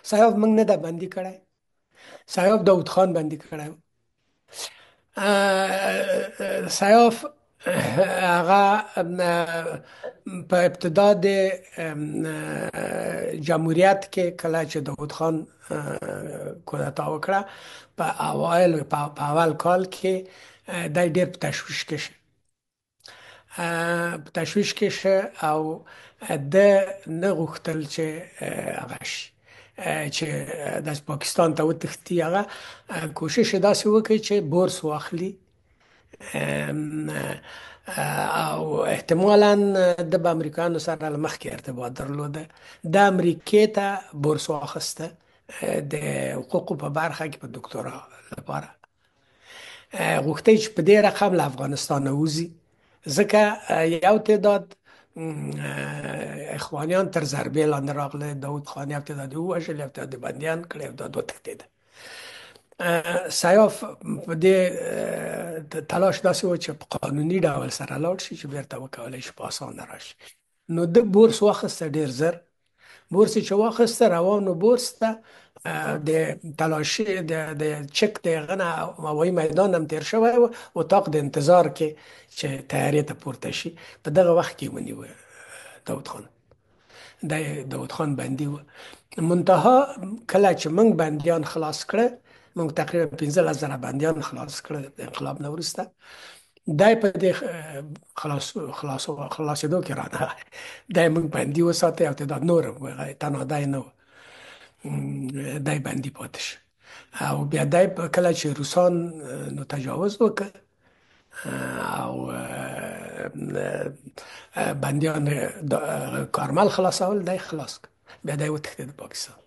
سیاف موږ نه ده بندي کړی، سیاف داود خان بندي کړی. سیاف هغه په ابتدا د جمهوریت کې، کله چې داود خان کودتا وکړه، په اوایل په اول کال کې دی ډیر په تشویش کې شه، په تشویش کې شه او د نه غوښتل چې هغه شي چې د پاکستان ته وتښتي. هغه کوشش داسې وکړي چې بورس واخلي، او احتمالاً د به امریکایانو سره له مخکې ارتباط درلوده. د امریکې ته بورس واخیسته د حقوقو په برخه کې په دکتورا لپاره. غوښتي چې په دې رقم له افغانستان وځي، ځکه یو تعداد اخوانیان تر ضربې لاندې راغله. داود خان یو تعداد ووژل، یو تعداد بندیان کړ، یو تعداد وتښتېده. سیاف په دې تلاش داسې و چې په قانوني ډول سره لاړ شي چې بیرته وکولی شي په اسانه راشي. نو ده بورس واخیسته، ډېر زر بورس چې واخیسته، روانو بورس ته د تلاشي د چک د غنه هوایي میدان هم تیر شوی و، اتاق د انتظار کې چې طیارې ته پورته شي، په دغه وخت کې ونیو داود خان. د داود خان بندي و. منتها کله چې موږ بندیان خلاص کړه، موږ تقریبا 15,000 بندیان خلاص کړه د انقلاب نه وروسته، دی په دې خلاص خلاص خلاصېدو کې رانه دی، موږ بندي وساته او تعداد نور تنها دی نه و، دی بندي پاتې شو. او بیا دی کله چې روسان نو تجاوز وکړ او بندیان کارمل خلاصول، دی خلاص کړ، بیا دی وتښتېد پاکستان.